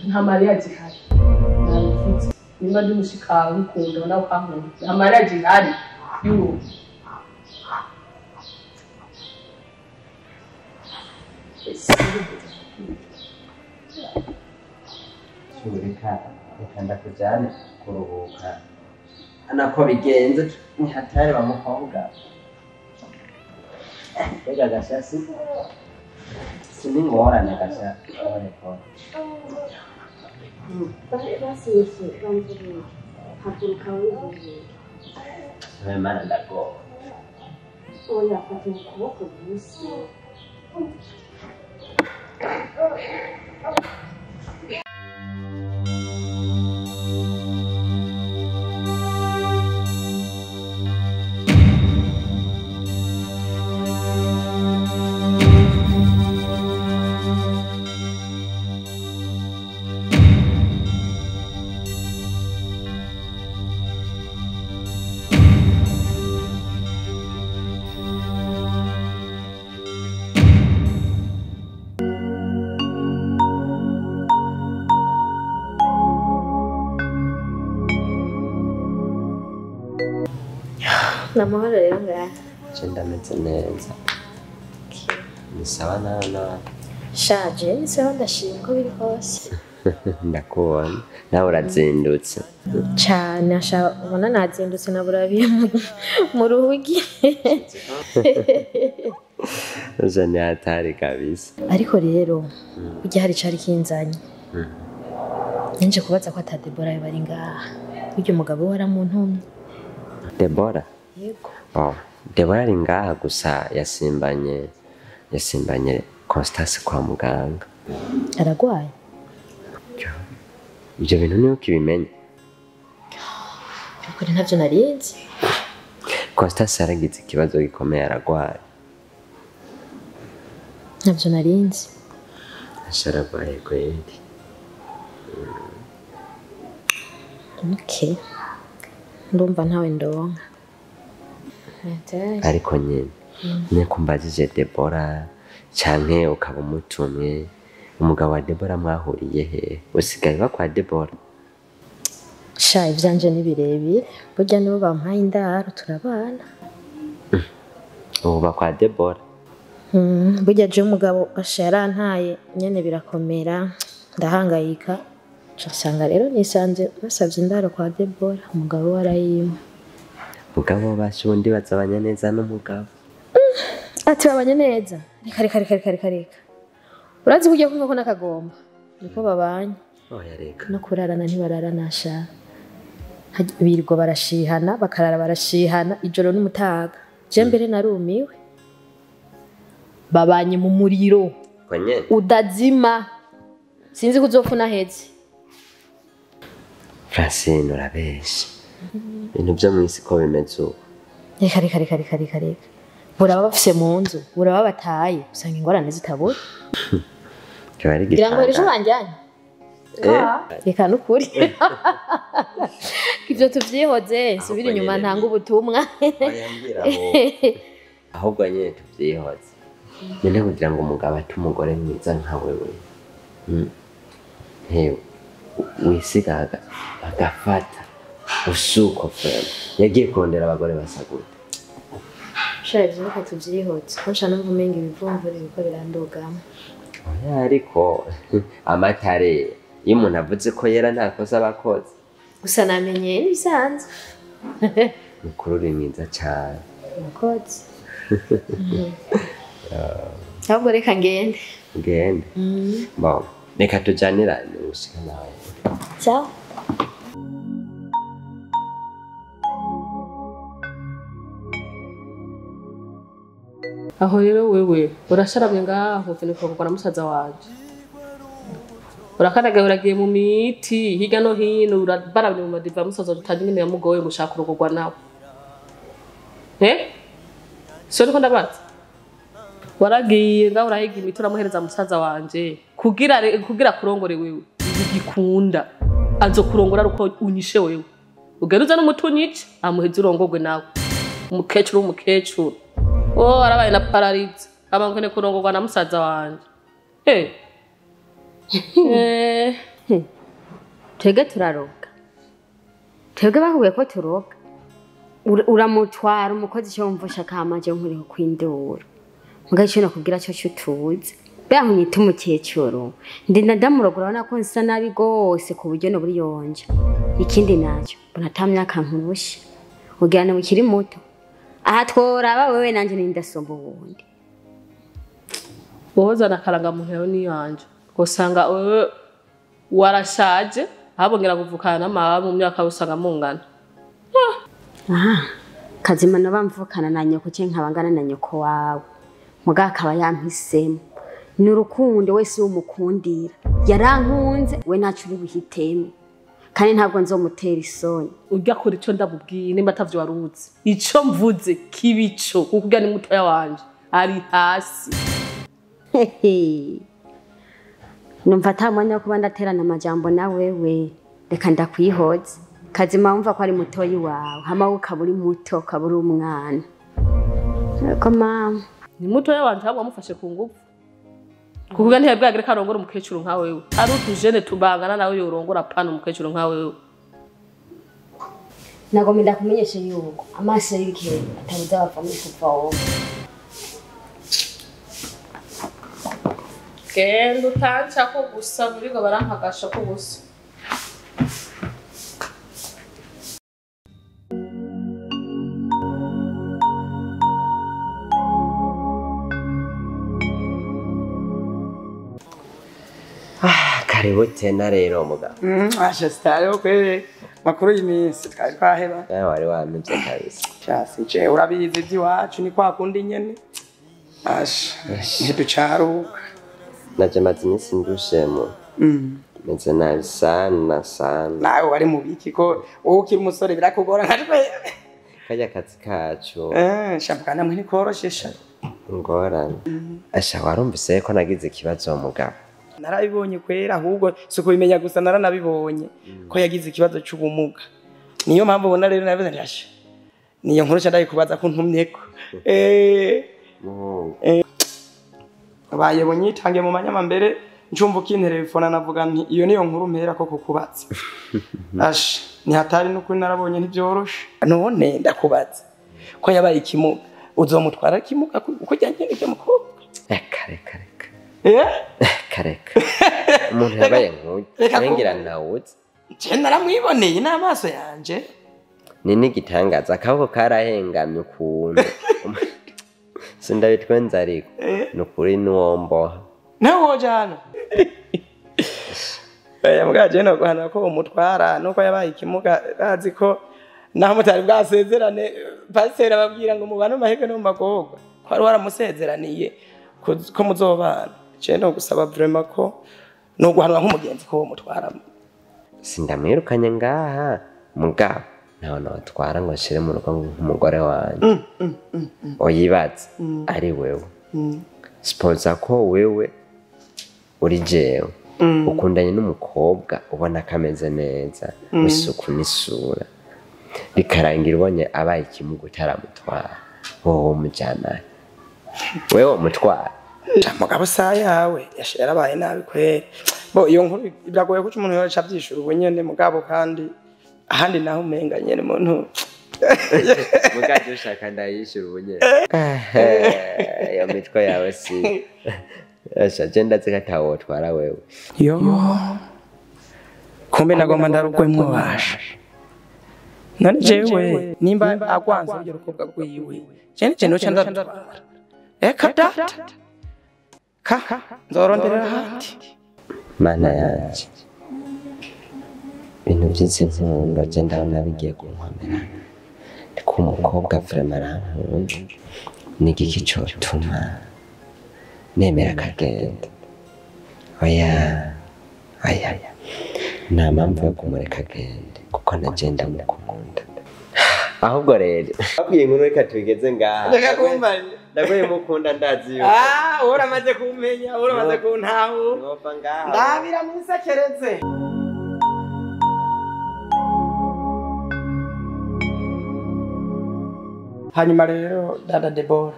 Nta mariage ihari. Nabivuze. Nimba ndi mushikawe ukunda nawe ukankunda. Nta mariage ihari. Y'ubu. Reka reka ndakujyane kuruhuka nako bigenze ni hatari wa mukobwa mbega gashasi siningorane gasha pole pole. Basi banzuri haguruka wivuye. Mana ndagowe. Oya fata ukuboko gusa. Namahoro rero ngaha. Je ndameze neza. Ni sawa nawe nawe? Shaje ni sawa ndashima ko biri hose. Ndakubona nawe urazindutse. Cane asha ubona nazindutse naburabiye mu ruhugi. Uja ni hatari kabisa. Ariko rero burya hari cari kinzanye. Nje kubaza ko ata Debora bari ngaha. Burya umugabo we aramuntumye. Debora? Yego. Oh, Debora ari ngaha gusa yasimbanye Constance kwa muganga. Aragwaye? Ibyo bintu niyo ukibimenya. Ukuri ntavyo narinzi. Constance yaragize ikibazo gikomeye aragwaye. Ntavyo narinzi. Aragwaye kweli. Okay. Ndumva ntawe ndonka. Ariko nyine niko mbajije Debora canke ukaba umutumwe umugabo wa Debora mwahuriye he? Usigaye bakwa Debora? Sha ivyanje ni birebire burya nibo bampaye indaro turabana. Ubu bakwa Debora? Burya je umugabo asha yarantaye nyene birakomera ndahangayika nsanga rero nisanze basavye indaro kwa Debora umugabo warayimpa. Mugabo basha ubundi bazabanya neza n'umugabo. Ati babanye neza. Reka reka reka reka reka. Urazi kujya kumva ko nakagomba. Niko babanye. Oya reka. No kurarana ntibararana sha. Birirwa barashihana bakarara barashihana ijoro n'umutaga. Je mbere narumiwe. Babanye mu muriro. Kwenye. Udazima. Sinzi kuzofuna heze. Francine urabesha. Ibintu byo mwisi ko bimeze uko. Reka reka reka reka reka reka. Buraba bafise mu nzu, buraba bataye, usanga ingorane zitabura. Ngira ngo ejo banjyanye. Reka nukuri. Ibyo tuvyihoze, subira inyuma ntanga ubutumwa. Ahubwo nyene tuvyihoze. Nyene kugira ngo umugabo ate umugore mwiza nka wewe. Hewe wisiga agafata usuko frame. Yagiye kurondera abagore basagute. Sha ivyo reka tuvyihoze. Ko nca numva umenga ibivumvuri biriko birandugama. Oya ariko amatare iyo umuntu avuze ko yera nta kosa abakoze. Gusa namenye n'ibisanzwe. Mukuru uri mwiza cane. Murakoze. Ahubwo reka ngende. Ngende. Bon, reka tujanirane gushika nawe. Ciao. Aho rero wewe urasharamye ngaho ukeneye kugura musaza wanje. Urakanaga uragiye mu miti hirya no hino urabarabye mu madiva musaza utazi nyine yamugoye gushaka urugogwa nawe. So niko ndabaza. Waragiye ngaho urahiga imiti uramuhereza musaza wanje kugira kurongore wewe igikunda azokurongora uko unyishe wewe. Ugeruza n'umutunyice amuheze urongogwe nawe. Umukecuru Oh, arabaye na pararize. Abankene kurongorwa na musaza wanje. Twebwe turaroga. Twebwe bahuye ko turoga. Uramutwara umukozi cyo wumva kama je nkuriho kwindura. Muga ico nakubwira cyo cyutuze. Beho nyita umukecuru. Ndinda ndamurogora urabona ko nsa nabi gose ku buryo no buri yonje. Ikindi nacyo mbona ata myaka nkurusha. Ugira ngo ukiri muto. Aha tworaba wewe nanje nindasomba ubundi. Woza nakaranga muntu yawe niyanje. Usanga wewe warashaje habongera kuvukana n'amawe mu myaka usanga mungana. Aha. Kazima no bamvukana na nyoko cye nkabangana na nyoko wawe. Muga akaba yampisemo. Ni urukundo wese umukundira. Yarankunze we ntacu uri buhitemo. Kandi ntabwo nzomutera isoni. Urya kora ico ndabubwiye nimba atavyo waruzi. Ico mvuze kibico kuko urya ni mutoya wanje ari hasi. Numva ata mwanya wo kuba ndaterana amajambo na wewe. Reka ndakwihoza. Kazima wumva ko ari mutoyi wawe, hama wowe ukaba uri muto, ukaba uri umwana. Ko mama ni mutoya wanje ahubwo wamufashe ku ngufu. Kuko urya ntiyabwagire ko arongora umukecuru nka wewe. Ari utujene tubangana nawe yorongora pana umukecuru nka wewe. Nagomba ndakumenyesha yuko amaso y'ibikere atabuza bavamo kuva wowe. Genda utanca ko gusa burigo barampagasha ko gusa. Karibu tena rero mugabo. Asha sitayo kweli. Makuru y'iminsi twari twaheba. Wari wamivye kabisa. Cyasi je urabizi iby'iwacu ni kwa kundi nyene. Asha ntiducaruka. Naje maze iminsi ndushemo. Meze nabi sana sana. Nawe wari mu biki ko wowe ukiri umusore birakugora nka twe. Kajya kazi kacu. Shampaka namwe ntikoroshe. Ingorane. Asha warumvise ko nagize ikibazo mugabo. Narabibonye kwera ahubwo si kubimenya gusa naranabibonye ko yagize ikibazo cy'ubumuga. Niyo mpamvu ubona rero nabize nti niyo nkuru ndayikubaza ko ntumyeko. Abaye bonyitange mu manyama mbere ncumva ukinterefona navuga nti iyo niyo nkuru mpera ko kukubatsa. Asha ni hatari n'ukuri narabonye ntibyoroshe. None ndakubatsa ko yabaye ikimuga uzomutwara ikimuga uko jyanye n'ibyo mukobwa. Reka reka reka. Kareka. Umuntu yabaye nk'uyu ngira nawuzi. Je naramwiboneye n'amaso yanje. Ni n'igitangaza akaboko karahengamye ukuntu. Sindabitwenza ariko nukuri nuwomboha. Nawe wojana. Oya muga je no guhana ko umutwara nuko yabaye ikimuga bazi ko naho mutari bwasezerane pasiteri ababwira ngo mubane mahege no mu magorwa ko wari waramusezeraniye ko muzobana. Je no gusaba vraiment ko no guhanwa nk'umugenzi ko mutwara. Sindamwirukanye ngaha mugabo naho natwara ngo nshire mu rugo nk'umugore wanje. Oyibaze ari wewe. Sipoza ko wewe uri jewe ukundanye n'umukobwa ubona ko ameze neza w'isuku n'isura bikarangira ubonye abaye ikimuga utaramutwara wowe umujyana wewe umutwara. Mugabo sa yawe yarabaye nabi kweri. Bo iyo nkuru biragoye ko umuntu yoca abyishura ubu nyene mugabo kandi ahandi naho umenga nyene umuntu mugaje ushaka ndayishura ubu nyene. Iyo mitwe yawe si asha je ndazi ko atawotwara wewe. Yo kumbe nagomba ndarugwe mwabasha. None jewe nimba agwanze uryo rukobwa rwiwe je je noca ndarutwara. Eka data ka nzoronderera handi. Mana yanje ibintu by'izi nkundo je ndabona bigiye kunkomera. Ndiko umukobwa vraiment arankunda. Ni igiki cotuma nemera akagenda? Oya oya nta mpamvu yo kumureka agende kuko naje ndamukunda. Ahubwo rero abwiye inkuru reka tubigeze ngaha. Reka kumva ndagoye mukunda ndazi yuko uramaze kumenya uramaze kuntaho nopfa ngaha ndabira mwisekereze. Hanyuma rero dada Debora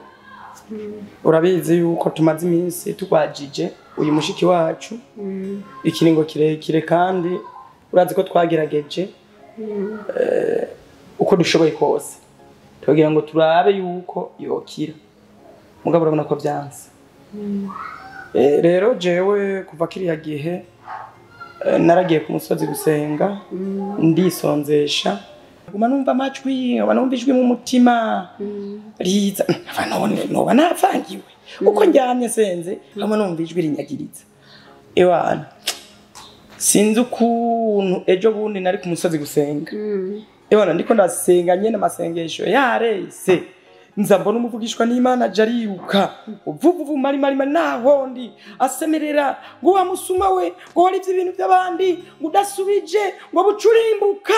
urabizi yuko tumaze iminsi tugwajije uyu mushiki wacu ikiringo kirekire kandi urazi ko twagerageje uko dushoboye kose tugira ngo turabe yuko yokira mugabo urabona ko byanse. Rero jewe kuva kiriya gihe naragiye ku musozi gusenga ndisonzesha guma numva amajwi aba numva ijwi mu mutima riza aba none noba navangiwe uko ndyamye senze hamwe numva ijwi rinyagiriza ewana sinzi ukuntu ejo bundi nari ku musozi gusenga ewana ndiko ndasenga nyene amasengesho yarese nza mbona umuvugishwa n'Imana jariruka uvuvuvu mari mari mari naho ndi asemerera ngo wa musuma we ngo wari ibintu by'abandi ngo udasubije ngo bucurimbuka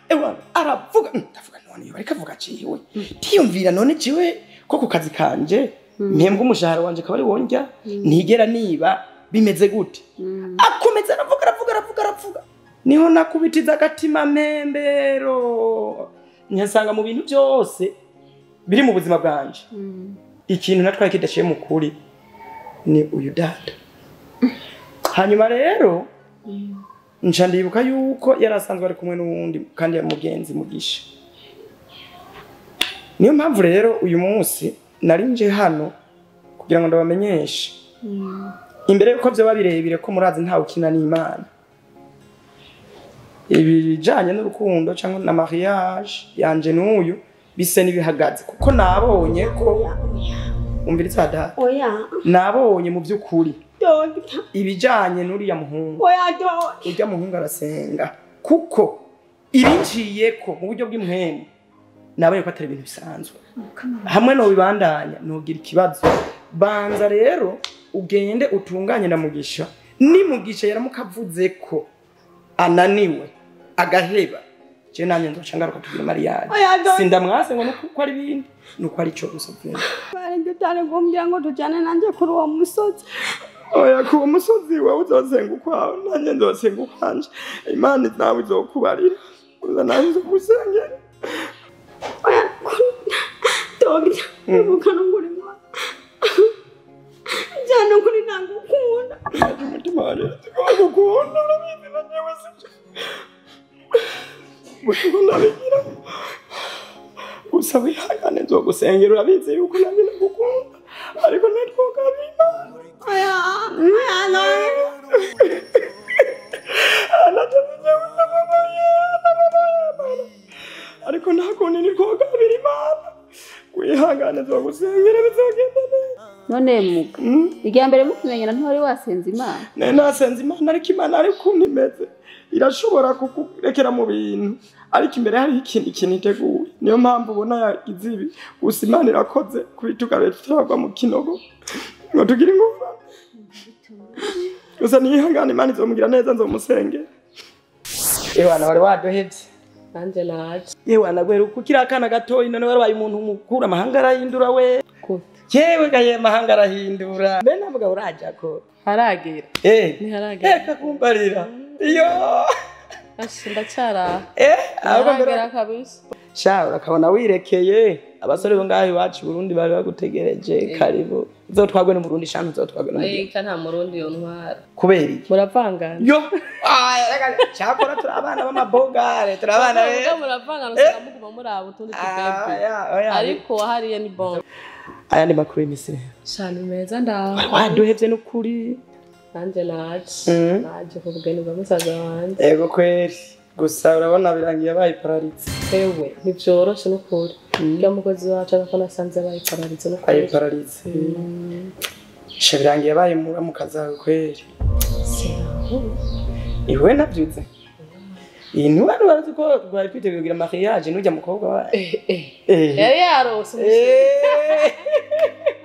ewa aravuga ndavuga none yo ariko avuga ciwe tiyumvira none ciwe ko ku kazi kanje mpembwa umushahara wanje kabari wonjya ntigera niba bimeze gute akomeza aravuga aravuga aravuga aravuga niho nakubitiza agatima membero nyasanga mu bintu byose biri mu buzima bwanje ikintu natwaye kidashiye mu kuri ni uyu data. Hanyuma rero nca ndibuka yuko yarasanzwe ari kumwe n'uwundi kandi ya mugenzi Mugisha. Niyo mpamvu rero uyu munsi nari nje hano kugira ngo ndabamenyeshe imbere yuko byo babirebire ko murazi ntawe ukina n'Imana ibijanye n'urukundo cyangwa na mariage yanje n'uyu bise nibihagaze kuko nabonye ko umviriza data oya nabonye mu byukuri ibijanye n'uriya muhungu oya urya muhungu arasenga kuko ibinciye ko mu buryo bw'impwemu nabonye ko atari ibintu bisanzwe hamwe no bibandanya nogira ikibazo. Banza rero ugende utunganye na Mugisha ni Mugisha yaramukavuze ko ananiwe agaheba je nanye nzoca ngaruka tugira mariage sindamwase ngo nuko ari bindi nuko ari cyo gusa vyo barenge tare gombya ngo tujane nanje kuri uwo musozi. Oya ku musozi wawe uzosenga ukwawe nanye nzosenga ukwanje Imana nawe izokubarira uza nawe uzogusengera. Oya dogita ubukana nguri mwa jana kuri nangukunda umutima wanje ngukunda urabizi na nyewe sibyo ndabigira gusa wihangane nzogusengera urabizi yuko nanjye ndagukunda ariko nitwoga Imana. Oya oya no ariko ntakundi nitwoga Imana wihangane nzogusengera bizogenda neza. None muga igihe mbere mukumenyana ntiwari wasenze Imana? Ne nasenze Imana ariko Imana ari ukuntu imeze irashobora kukurekera mu bintu ariko imbere hari ikindi kintu iteguye niyo mpamvu ubona yagize ibi gusa Imana irakoze kubitugaruye tutaragwa mu kinogo ngo tugire ingorane gusa nihangane Imana izomugira neza nzomusengera. Ewana wari waduhevye nanje naje yewana gwera uko akana gatoyi none warabaye umuntu mukuru amahanga arahindura we yewe gaye amahanga arahindura mbe ntabwo uraja ko haragera ntiharagera eka kumbarira iyo ndacara haragera kabisa sha urakabona wirekeye abasore bo ngaho iwacu Burundi bari bagutegereje karibu uzotwagwe no Burundi sha uzotwagwe no Eka nta Murundi yontwara kubera iki muravangana yo cyakora turi abana b'amabogare turi abana rero muravangana usanga muguma muraba utundi tubebe ariko hariya ni bon. Aya ni makuru y'imisi sha ni meza ndaho waduhevye n'ukuri nanje naje ku bugeni bwa musaza wanje. Ego kweri gusa urabona birangiye bayipararitse. Ewe ntivyoroshe n'ukuri ya mukozi wacu ariko nasanze bayipararitse n'ukuri bayipararitse sha birangiye bayimura mu kazawe kweri. Iwe navyutse iyi ntiwari warazi ko twari twiteguye kugira mariage n'urya mukobwa wa yari yarose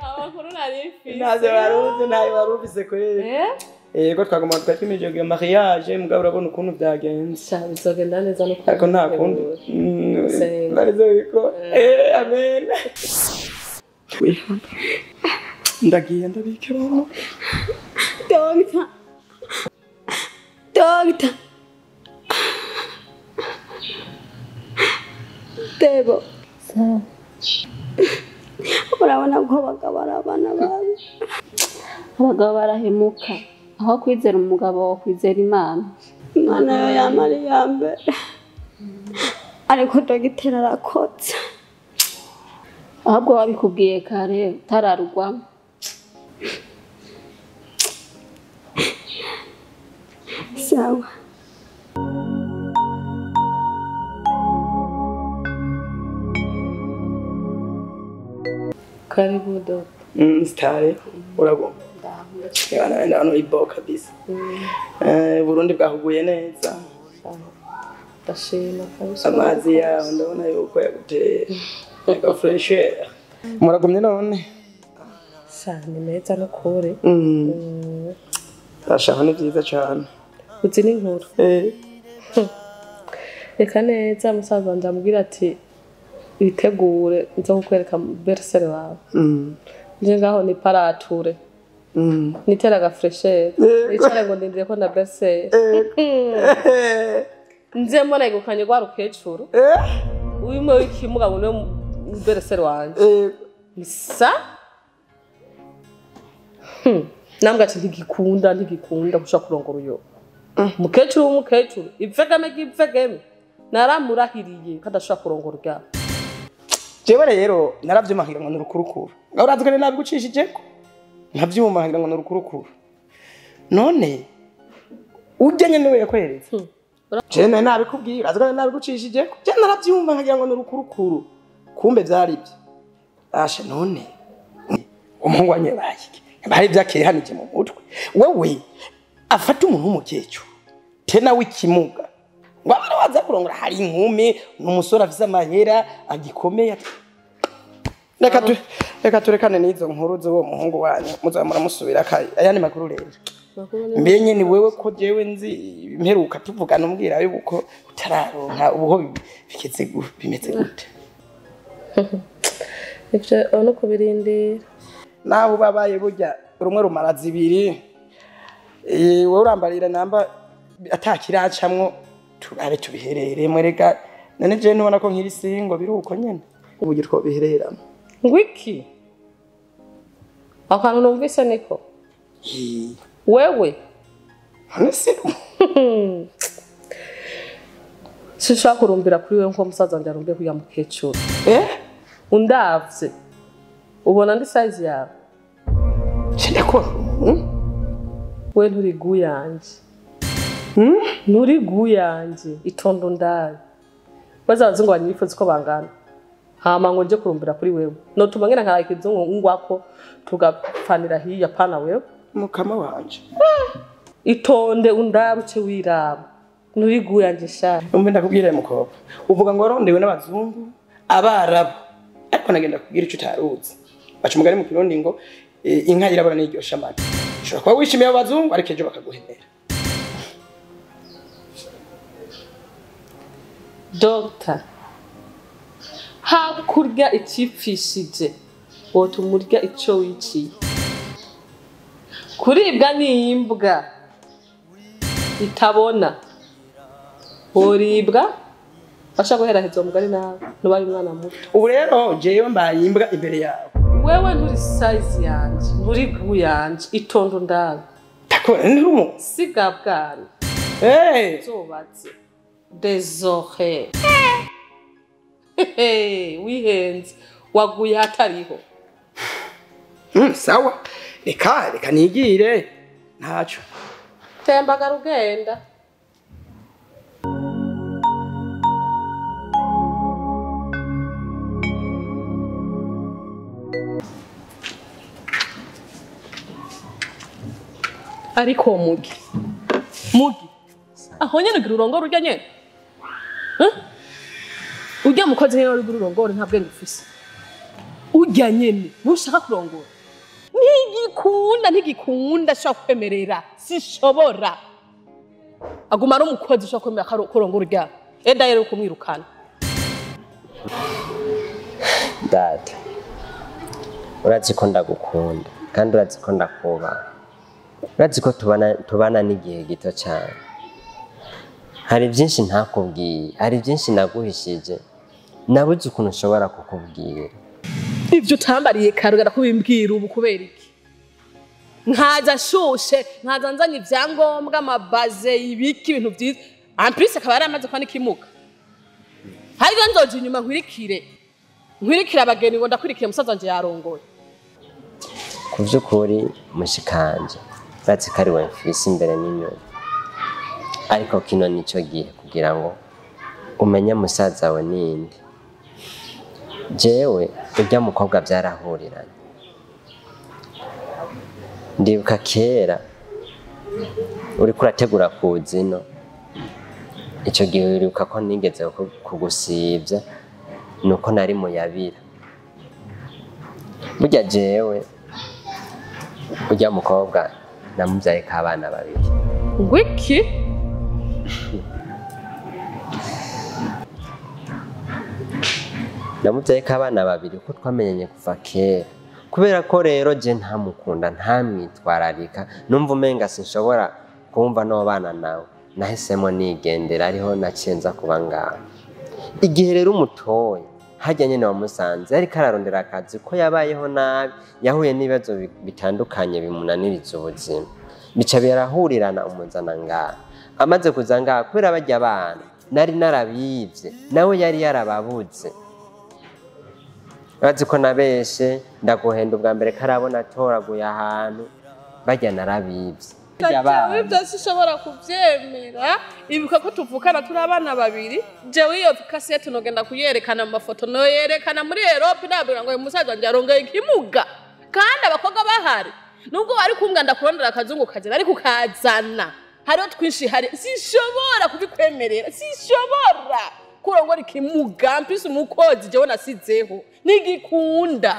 amakuru nari mfise ntazo waruzi ntayo warufise kweri. Yego twagomba twari twimirije kugira mariage mugabo urabona ukuntu byagenze. Sha bizogenda neza no ariko nta kundi barizo biko amen. Ndagiye ndabike mama. Dogita Dogita Debo. Sawa. Urabona ko abagabo ari abana babi. Abagabo barahemuka. Aho kwizera umugabo wo kwizera Imana. Imana yo yamara iya mbere. Ariko dogiteri arakotse. Ahubwo wabikubwiye kare utararugwamo. Sawa. Karibu dogita. Stare uragomba. Ndabona ndabona ibo kabisa. Burundi bwahuguye neza. Ndashima kabisa. Amazi yawe ndabona yuko yaguteye. Ega fresher. Muragumye none? Sha ni meza no kure. Asha ni byiza cyane. Uzi n'inkuru. Reka neza musaza wanje ambwira ati witegure nzo kukwereka bersere wawe. Nje ngaho ni parature. Nitera ga fresher. Nicare ngo ndindire ko na bersere. Nze mbona igukanye rwa rukecuru. Uyimwe w'ikimuga ngo niwe bersere wanje. Misa? Nambwa ati ntigikunda gushaka kurongora uyo. Mukecuru w'umukecuru ivegame givegame. Naramurahiriye ko adashaka kurongora urya. Jewe rero naravyumahangira ngo nurukurukuru. Urazi ko nabigucishijeko? Nkavyumahangira ngo nurukurukuru. None ujye nyene we yakweretse. Je nari nabikubwiye, urazi ko nabigucishijeko? Je naravyumva nkagira ngo nurukurukuru. Kumbe vyari ibyo. Asha none umuhungu wanye bayiki. Bari vyakehanije mu mutwe. Wewe afata umuntu w'umukecuru tena w'ikimuga. Ngo abana waza kurongora hari inkumi n'umusore afise amahera agikomeye. Reka turekane n'izo nkuru z'uwo muhungu wanyu muzamura musubira kayi. Ayandi makuru rero. Mbenye ni wewe ko jewe nzi imperuka tuvugana umbwira yuko utararonka ubuho bikeze bimeze gute. Ivyo no kubirindira. Naho babaye burya rumwe rumara zibiri. Wowe urambarira namba atakiracamwo turabe tubihereremwe rega none je ntubona ko nkiri singo biruko nyene uburyo twobihereramo. Ngwiki akantu numvise niko wewe none se sinshaka kurumbira kuri wewe nko musaza wanje arumbiye kuya mukecuru. Undavye ubona ndi size yawe. Ndakora we nturi guyanje. Nturi guyanje itondo ndabe. Bazaza ngo banyifuze ko bangana. Hama ngo nje kurumbira kuri wewe. No tumangena nka ikizungu ngwako tugapfanira hiya pana wewe. Mukama wanje. Itonde undabe uce wiraba. Nturi guyanje sha. Umbe ndakubwira mukobwa. Uvuga ngo warondewe n'abazungu abarabu. Ariko nagenda kubwira ico utaruzi. Baca umugani mu Kirundi ngo inka yirabura niryosha amata. Ushobora kuba wishimiye abazungu ariko ejo bakaguhenera. Doctor, hakurya icipfishije wotumurya ico wiciye. Kuribwa ni imbwa itabona. Woribwa bashaka guheraheza umugani nawe ntubaye umwana muto. Ubu rero jewe mbaye imbwa imbere yawe. Wewe nturi size yanje, nturi gu yanje, itondo ndabe. Takora nturumu. Siga bwana. Zobatse. Désolé. Wihenze waguye hatariho. Sawa. Reka nigire. Ntaco. Tembagara ugenda. Ariko mugi. Mugi. Aho nyene gira urongora urya nyene. Urya mukozi nyene uri urongora nta bwenge ufise. Urya nyene ntushaka kurongora. Ntigikunda shaka kwemerera. Sishobora. Aguma ari umukozi ushaka kwemera kurongora urya. Eda yero kumwirukana. Data. Urazi ko ndagukunda kandi urazi ko ndakubaha. Urazi ko tubana n'igihe gito cyane. Hari byinshi ntakubwiye, hari byinshi naguhishije. Nabuze ukuntu nshobora kukubwira. Ibyo utambariye kare ugenda kubimbwira ubu kubera iki? Nkaza nshushe, nkaza nzanye ibyangombwa, amabaze, ibiki, ibintu byiza. En plus akaba yaramaze kuba n'ikimuga. Hariyo nzoja inyuma nkwirikire. Nkwirikire abageni ngo ndakwirikiye musaza wanje yarongoye. Ku by'ukuri mushikanje batse ko ari we mfise imbere n'inyuma, ariko kino nico gihe kugira ngo umenye musaza we ninde. Jewe urya mukobwa byarahuriranye, ndibuka kera uriko urategura kuza ino, ico gihe uribuka ko nigeze kugusivya nuko nari muyabira. Burya jewe urya mukobwa namubyaye k'abana babiri. Ngwiki? Namubyaye k'abana babiri kuko twamenyanye kuva kera. Kubera ko rero je ntamukunda, ntamwitwararika, numva umenga sinshobora kumva nobana nawe, nahisemo nigendera, ariho naciye nza kuba ngaho. Igihe rero umutoye harya nyene wamusanze ariko ararondera akazi, ko yabayeho nabi, yahuye n'ibibazo bitandukanye bimunaniriza ubuzima, bica birahurirana umuzana ngaha. Amaze kuza ngaha kubera barya abana nari narabivye, nawe yari yarababuze. Bazi ko nabeshe ndaguhenda ubwa mbere karabona atoraguye ahantu, barya narabivye. Jewe ibyo sinshobora kuvyemera. Ibuka ko tuvukana turi abana babiri. Jewe iyo kasete nogenda kuyerekana mu mafoto, noyerekana muri Europe, nabwira ngo uyu musaza wanje arongeye ikimuga. Kandi abakobwa bahari, nubwo bari kumbwa ndakurondera akazungu kazana, ariko ukazana hariho twinshi hari, sinshobora kubikwemerera, sinshobora kurongora ikimuga mpise umukozi jewe nasizeho ntigikunda.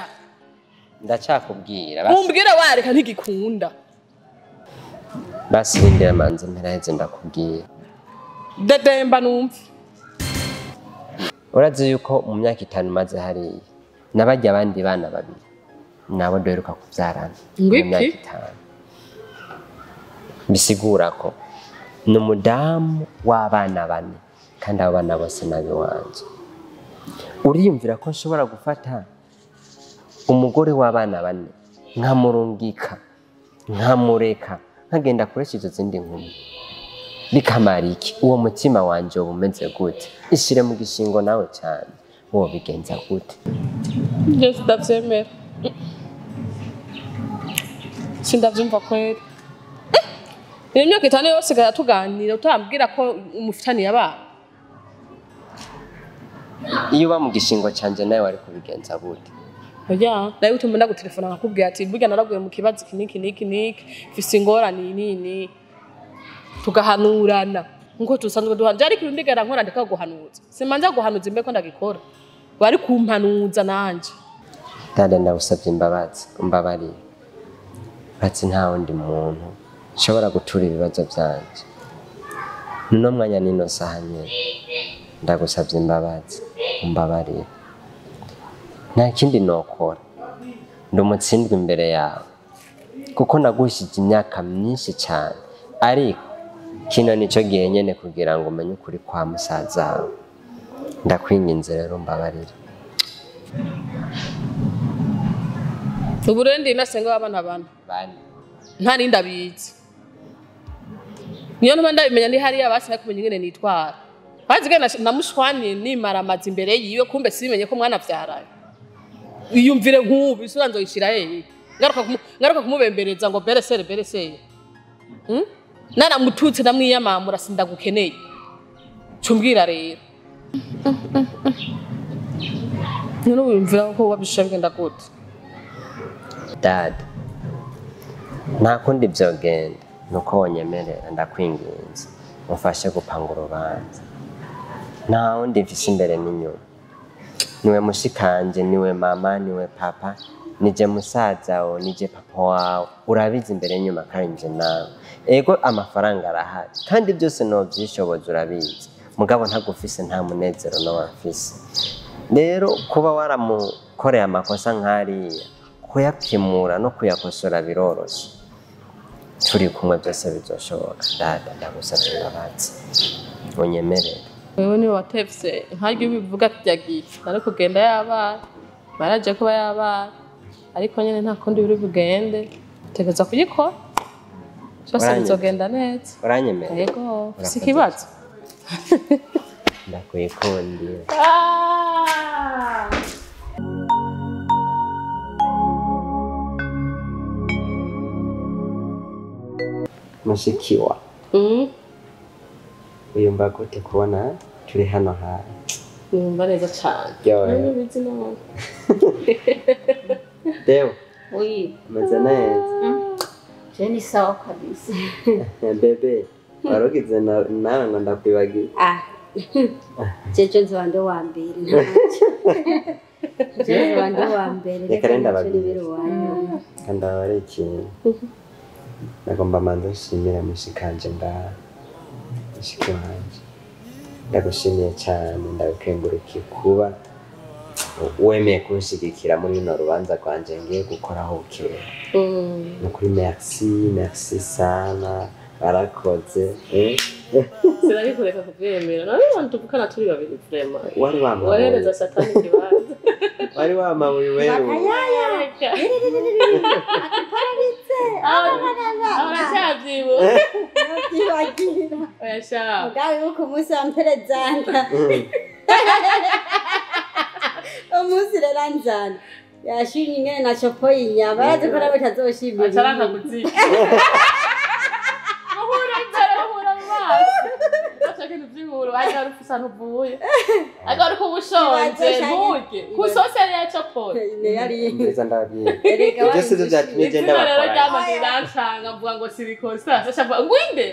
Ndacakubwira basi. Umbwire wareka ntigikunda. Basi rindira manze mperaheze ndakubwira. Dedemba numve. Urazi yuko mu myaka 5 maze hariya nabarya abandi bana babiri nabo duheruka kubyarana mu Ngwiki? myaka 5. Bisigura ko ni umudamu w'abana bane kandi abo bana bose nabiwanje. Uriyumvira ko nshobora gufata umugore w'abana bane nkamurungika nkamureka nkagenda kuresha izo zindi nkumi, bikamara iki? Uwo mutima wanje uba umeze gute? Ishire mu gishingo nawe cyane, wobigenza gute? Njye sindavyemera, sindavyumva kweri. Iyo myaka 5 yose igahera tuganira utambwira ko umufitaniye abana. Iyo uba mu gishingo canje nawe wari kubigenza gute? Oya, nawe utuma ndagutelefona nkakubwira ati burya naraguye mu kibazo iki n'iki n'iki n'iki, mfise ingorane iyi n'iyi n'iyi, tugahanurana nkuko dusanzwe duhanura. Ariko ibi ndigera nkora ndeka guhanuza, simanza guhanuza imbe ko ndagikora, bari kumpanuza nanje. Dada ndagusavye imbabazi, umbabarire. Batsi nta wundi muntu nshobora gutura ibibazo vyanje. Nuno mwanya nino saha nyene ndagusavye imbabazi, umbabarire. Nta kindi nokora, ndi umutsindwa imbere yawe kuko naguhishije imyaka myinshi cyane, ariko kino nico gihe nyene kugira ngo umenye ukuri kwa musaza wawe. Ndakwinginze rero umbabarire. Ubu rero ndi nasenga w'abana bane Bane. nta nindi abizi, niyo ntuma ndabimenya ndi hariya basi nakumenya ingene nitwara. Bazi gena namushwanye nimara amazi imbere yiwe, kumbe simenye ko mwana vyaraye. Iyumvire nk'ubu isura nzoyishira hehe? Ngaruka kumubembereza ngo beresere beresere. Naramututse ndamwiyamamura sindagukeneye. Cumbwira rero. None wiyumvira ko wabisha bigenda gute? Dada, nta kundi vyogenda nuko wonyemerera ndakwinginze umfashe gupanga urubanza. Nta wundi mfise imbere n'inyuma, niwe mushikanje, niwe mama, niwe papa, nije musaza wawe, nije papa wawe, urabizi imbere n'inyuma kandi nje nawe. Ego amafaranga arahari kandi byose novyishoboza urabizi, mugabo ntagufise nta munezero noba mfise. Rero kuba waramukoreye amakosa nk'ariya, kuyakemura no kuyakosora biroroshe. Turi kumwe byose bizoshoboka. Dada ndagusavye imbabazi, unyemerere. Wewe niwe watevye nkaryo ubivuga kirya gihe nari kugenda yabaye. Baraje kuba yabara ariko nyene nta kundi biri bugende utegerezwa kuyikora byose Uranyemera? bizogenda neza. Uranyemera? Yego, si Urakoze. ikibazo. Ndakwikundira. Ah! Mushikiwa, Mm, wiyumva gute kubona turi hano hantu? Numva neza cane. Ryohewe. Nubizi none. Deo, Oui, umeze neza? je ni sawa kabisa. Bebe, warugize nawe ngo ndakwibagiwe. Ah, jeje nzoba ndi uwa mbere ntacyo. Je nzoba ndi uwa mbere. Reka rero ntacyo ndababwira. nibera uwa nyuma. Kandi aho ari ikintu nagomba manza nshimira mushikanje ngaha, mushiki wanje, ndagushimiye cyane, ndagukengurukiye kuba wemeye kunshigikira muri runo rubanza rwanje ngiye gukoraho bukera. Mm. Ni ukuri merci, merci sana, warakoze, eh? Sinari kureka kuvyemera. None abantu tuvukana turi babiri vraiment. Wari wamabuye, Wohereza satani ikibanza. wari wamabuye wewe. Uracavyibuka. Ndabyibagira. Oya sha. Mugabo wibuka umunsi wa mperezanta. Umunsi rero anzana. Yashimye ingene nacopoye inyama. Arazi ko nawe utazoshima. Acaranka kuzirya. Muhura imbere, muhura mu maso. Ashaka ibintu vy'inkuru, ariko wari ufise ahantu uvuye. Ariko wari kuba ushonje, nturye. Ku sosi yari yacopoye. Nziza ndababwira. Erega Ibyo sivyo vyatumye je Izina rero ndabakora. ryamaze rirancanga, mvuga ngo sirikosa. Sasha avuga ngo inde?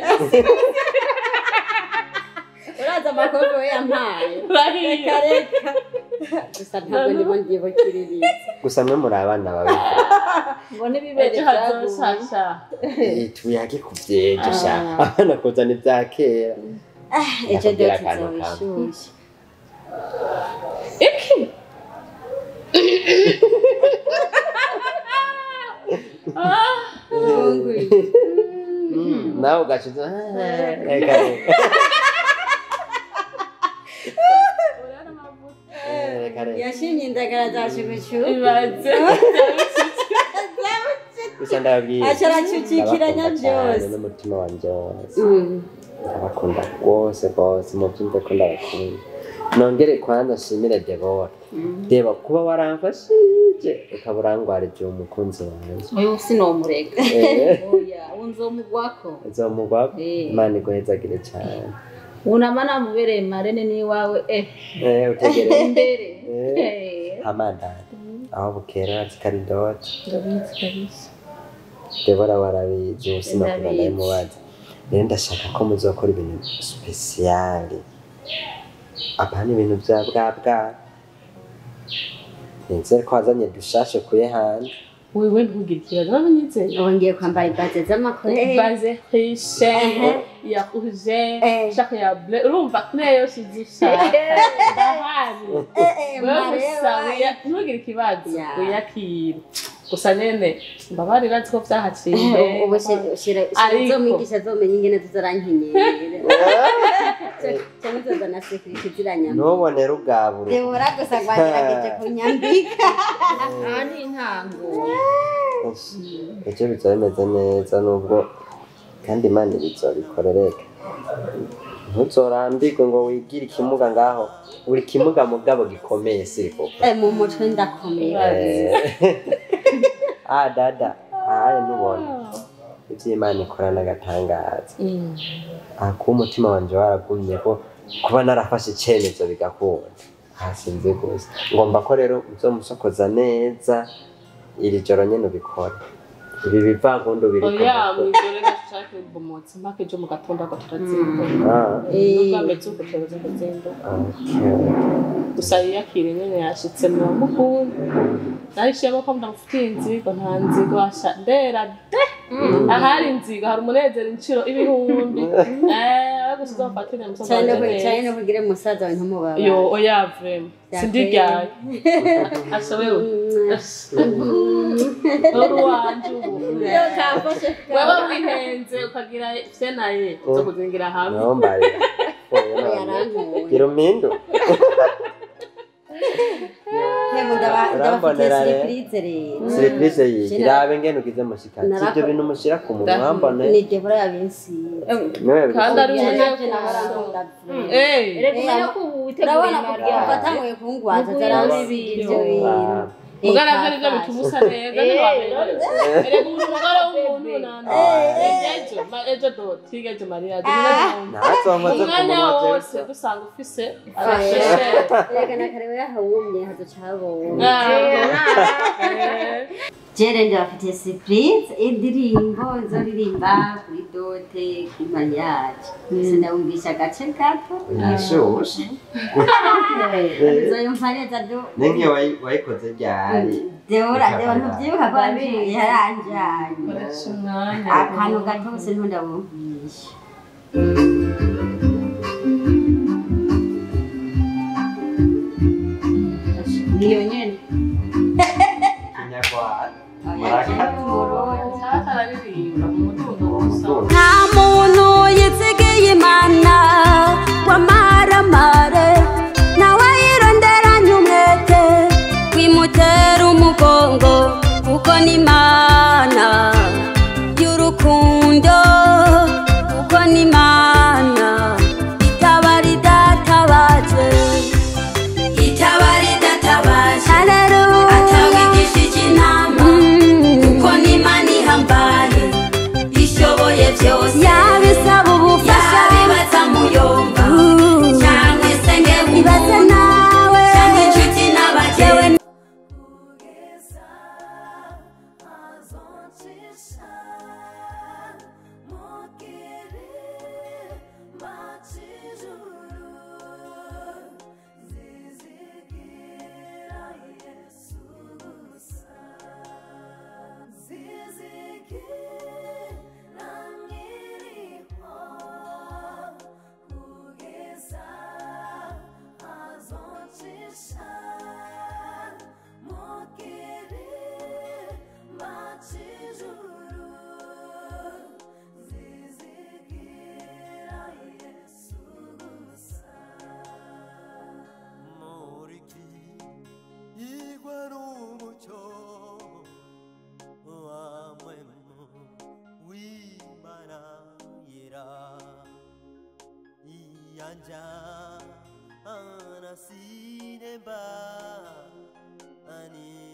Uraza amakofi we yampaye. Urahiye. Reka reka. Gusa ntabwo ndimo ndibukiririza. Gusa mwe muri abana babi. Ngo n'ibibere Ejo vyaguye. hazoshasha. Tuyage ku vyejo sha. Abana kuzana ibya kera. Ejo Ndakubwira doti akantu kamwe. izobishushe. Iki? Nawe ugaca uza, "Ah, reka reka." Reka reka. Yashimye indagara za shugucu. Ibaze. Gusa ndababwira. Aca aracucikiranya Ndabakunda cyane byose. n'umutima wanje wose. Ndabakunda rwose rwose, mubyumve ko ndabakunda. Nongere kwanza nshimire Debora. Deba kuba waramfashije ukaba urangwarije uwo mukunzi wanje. Uyu sinomureka. Eh. Oya, unzomugwako. Uzomugwako? Eh. Imana iguhezagire cyane. Unama namubereye marene n'iwawe eh. Eh, utegereze. Imbere. Eh. Eh. Amandari aho bukera zikaridoti. Ndabizi kabisa. Debora warabizi, ubu sinakunda Ndabizi. ndabimubaza. Rero ndashaka ko muzokora ibintu spesiyali, apana ibintu bya bwa bwa. Nizere ko wazanye dushashe kuye hanze. Wewe ntugire ikibazo, nawe nyizeye. Ubu ngiye kwambara ibaze z'amakorere. Baze riche, ya rouge, Eh. shaka ya bleu. Urumva kune yose uzi ushaka. Ndahari. Wewe gusa ntugire ikibazo, Ya. wiyakire. Gusa nyene mbabarira nzi ko vyahaciye. Ubu Ariko- uzomwigisha azomenya ingene tuzorankenyera. Cyangwa uzozana sekirite ziranyambika. Ntubone rugaburo. Debora gusa rwagerageje kunyambika. Aha ni intango. Ejo bizaba bimeze neza nubwo kandi Imana ibizobikora reka. Ntuzorambirwe ngo wigire ikimuga ngaho. Uri kimuga mugabo gikomeye siko. Mu mutwe ndakomeye. Ah dada, ahaye ntubona. Ivyo Imana ikora n'agatangaza. Aha kuba umutima wanje waragumye ko kuba narafashe icemezo bigakunda. Aha sinzi gusa. Ngomba ko rero uzomusokoza neza iri joro nyene ubikore. Ibi bivangundu biri ku Oya, mutwe. mw'ijoro reka dushake ibomotse mpaka ejo mu gatondo ako turazinduka. Ah, Nubwo ameze uko turaza kuzinduka. okay. Gusa yiyakire nyene yashitse mu mukunda. Narishiyemo ko ndamufitiye inzigo, nta nzigo asha ndera de. Ahari inzigo hari umunezero inciro ibihumbi. Eh, gusa uzofatire musozi Cyane wanje no neza. cyane no kugira umusaza wawe ntumubabare. Yo, oya vrema. Sindiryaye. Ashobewe. Uri uwanje ubu. Yo kafashe. Wewe wihenze ukagira vyenaye zo kuzingira hamwe. Nombarira. Oya, none. Yarankuye. Gira umpindu. Ndabafitiye surprise rero. Surprise yi irabe ngene ugize mushikati ibyo bintu mushira ku munwa mbone ni Debora yabinsize kandi ari navyo nahora eh Reka ubona ko ubu witeguye urabona mariage. watanguye kungwaza zaransiga ivyo bintu. Mugara navyo nivyo bituma usa neza ntiwaberewe. Erega uri umugore w'umuntu nande. Ejo ejo dot ejo mariage. Ntazonkoze ku Umwanya munwa wose dusanga ufise abasheshe. Reka na kare yahawumye hazoca habonye. Jere ndabafitiye surprise indirimbo nzoririmba kuri dote kuri mariage. Sinabumvisha agace gato. Nashushe. Nzoyumva neza do. Ninki wayikoze ryari? Debora Debora ntuvyibuka ko wabiriye yaranjanye. Koresha umwanya. Akantu gato gusa ntundabumvisha. Niyo nyene. Kinyarwanda. Murakatu. Araririmba mu mudundo gusa. Nta muntu yizigiye Imana w'amaramare, nawe yironderanye umwete wimutera umugongo, kuko ni Imana y'urukundo, kuko ni Imana itabara idatabaje, itabara idatabaje, atawigishije inama, kuko ni Imana ihambaye ishoboye byose, yabisaba ubufasha, yabibaza muyomba, cyangwa isenge ibaze nawe, cyangwa inshuti n'abagenzi. Anja anasineba ani.